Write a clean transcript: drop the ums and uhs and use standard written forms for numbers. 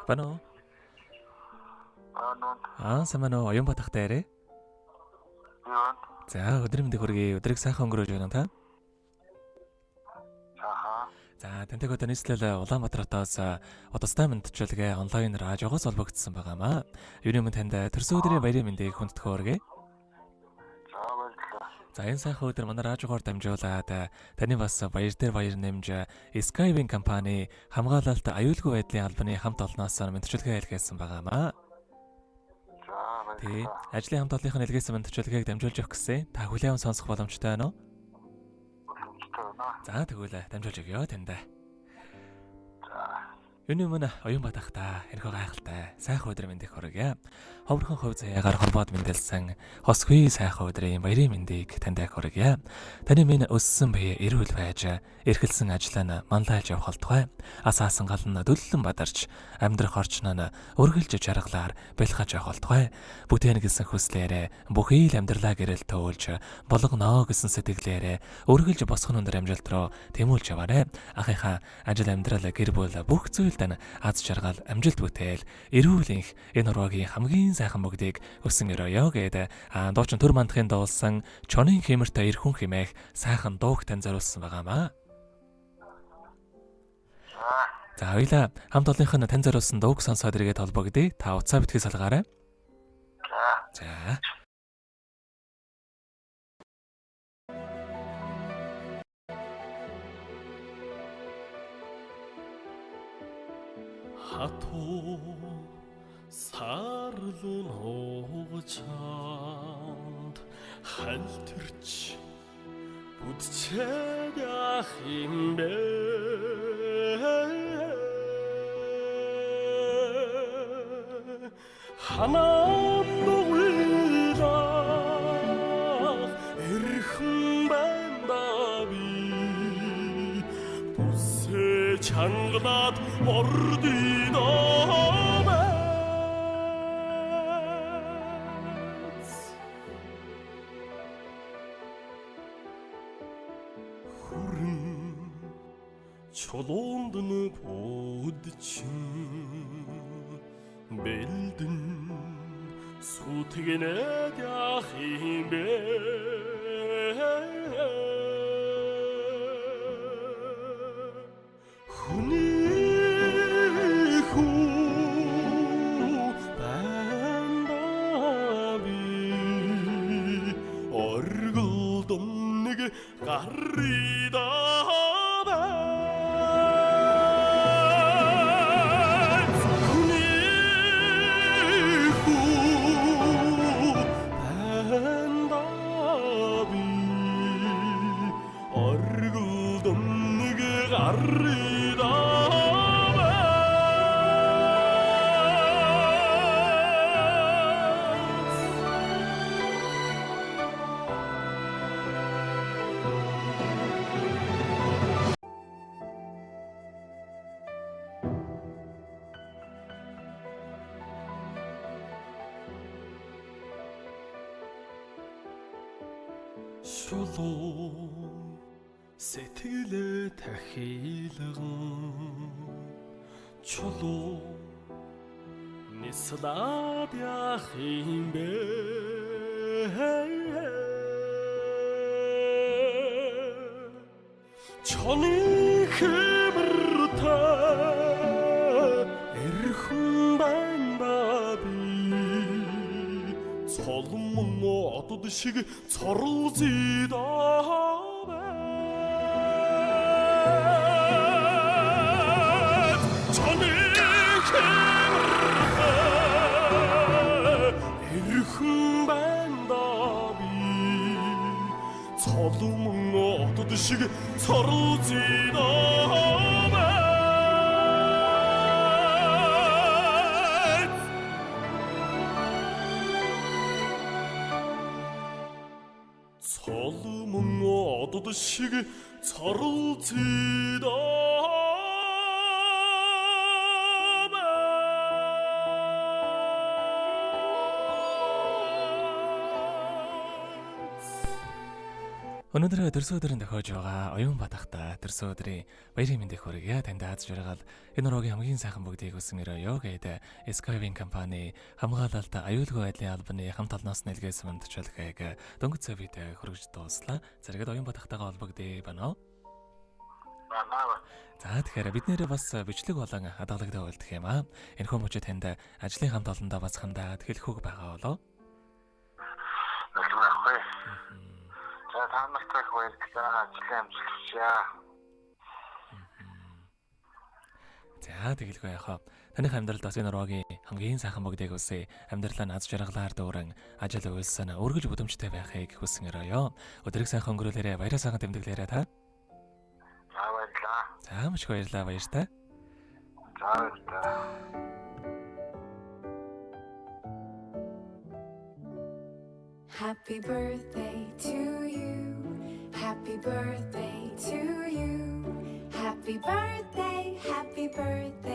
Байна уу? Аа. Аа, сайн байна уу? Оюун батхтай арай. Юу? За, өдрийн мэндийг хүргэе. Өдрийг сайхан өнгөрөөж байна та. Саха. За, тантай одоо нийслэл Улаанбаатар хотоос удастай мэндчилгээ онлайн радиогоос холбогдсон байгаамаа. Юуны өмнө танд төрсөн өдрийн баярын мэндийг хүндэтгэх хүргэе. За, баярлалаа. За, энэ сайхан өдөр манай радиогоор дамжуулаад таны бас баяр дээр баяр нэмж Skywing компани хамгаалалт аюулгүй байдлын албаны хамт олноос мэндчилгээ илгээсэн байгаамаа. За, Тий. баярлалаа. Ажлын хамт олонных нь илгээсэн мэндчилгээг дамжуулж өгөх гэсэн. Та хүлээн сонсох боломжтой байна уу? Боломжтой байна. За, тэгвэл дамжуулж өгье танд. За. Юуны өмнө оюун батахта энэхүү гайхалтай сайхан өдөр мэндийг хүргье. Ховорхон хувь заяагаар холбоод мэндэлсэн хосгүй сайхан өдрийн баярын мэндийг танд хүргье. Таны минь өссөн бие эрүүл байж, эрхэлсэн ажлаа нь манлайлж явах болтугай. Асаасан гал нь дүллэн бадарч, амьдрах орчин нь үргэлж жаргалаар бэлхаж явах болтугай. Бүтээн гэсэн хүслээрээ бүхий л амьдралаа гэрэл төөлж, болгоно гэсэн сэтгэлээрээ үргэлж босгон өндөр амжилт руу тэмүүлж яваарэ. Ахынхаа ажил амьдрал гэр бүл бүх зүйл тань аз жаргал амжилт бүтээл эрүүл энх энэ урвагийн хамгийн сайхан бүгдийг өсөн өрөөё гээд дуучин төр мандахын дуулсан чонын хэмэрт эрхүн хэмээх сайхан дууг тань зориулсан байгаамаа. За. За хоёлаа хамт олонных нь тань зориулсан дууг сонсоод эргээд холбогдъё. Та уцаа битгий салгаарай. За. За. Хатуу сарлын хугацаанд халтэрч бүтчээд яах юм бэ? Ханаан дугуйлах эрхэн байна да би бүсээ чангалаад ордидоо. Хүрэн чулуунд нь буудчин бэлдэн сүтгэнэд яах юм бэ? Хүний хүү байна да би оргилдон нэг гаридаа байц. Хүний хүү байна да би оргилдон нэг гаридаа байц. Шулуун сэтгэлээ тахилган чулуу нислаад яах юм бэ? Чоны хэмэртэй эрхэн байна да би цолмон одод шиг цорлзидаа байт. Чоны хэмэртэй эрхэн байна да би цолмон одод шиг цорлзидаа байт. Цолмон одод шиг цорлзидаа байт. Өнөөдөр төрсөн өдрийн тохиож байгаа оюун батахта төрсөн өдрийн баярын мэндийг хүргье. Танд аз жаргал энэ уруугийн хамгийн сайхан бүгдийг хүсэн өрөөё гээд Skywing компани хамгаалалт аюулгүй байдлын албаны хамт олноос нэлгээсэн мандчилгээг дөнгөж цай бид хүргэж дууслаа. Зэрэгэд оюун батахтайгаа холбогдъё байна уу? Байна. За, тэгэхээр бид нэрээ бас бичлэг болон хадгалагдаа үлдэх юм аа. Энэхүү мөчид танд ажлын хамт олондоо бас хандаад хэлэх үг байгаа болов? Нэлгүй байхгүй. За, та нарт их баярлалаа. Ажлын амжилт хүсье. За, тэгэлгүй яхаа. Таных амьдралд бас энэ уруугийн хамгийн сайхан бүгдийг хүсье. Амьдралаа наз жаргалаар дүүрэн ажил үйлсэн өргөж бүдэмжтэй байхыг хүсэн өрөөё. Өдрийг сайхан өнгөрүүлээрэй. Баяраа сайхан тэмдэглээрэй та. За, баярлалаа. За, маш их баярлалаа, баяртай. За, баярлалаа. Happy birthday to you. Happy birthday to you. Happy birthday, happy birthday.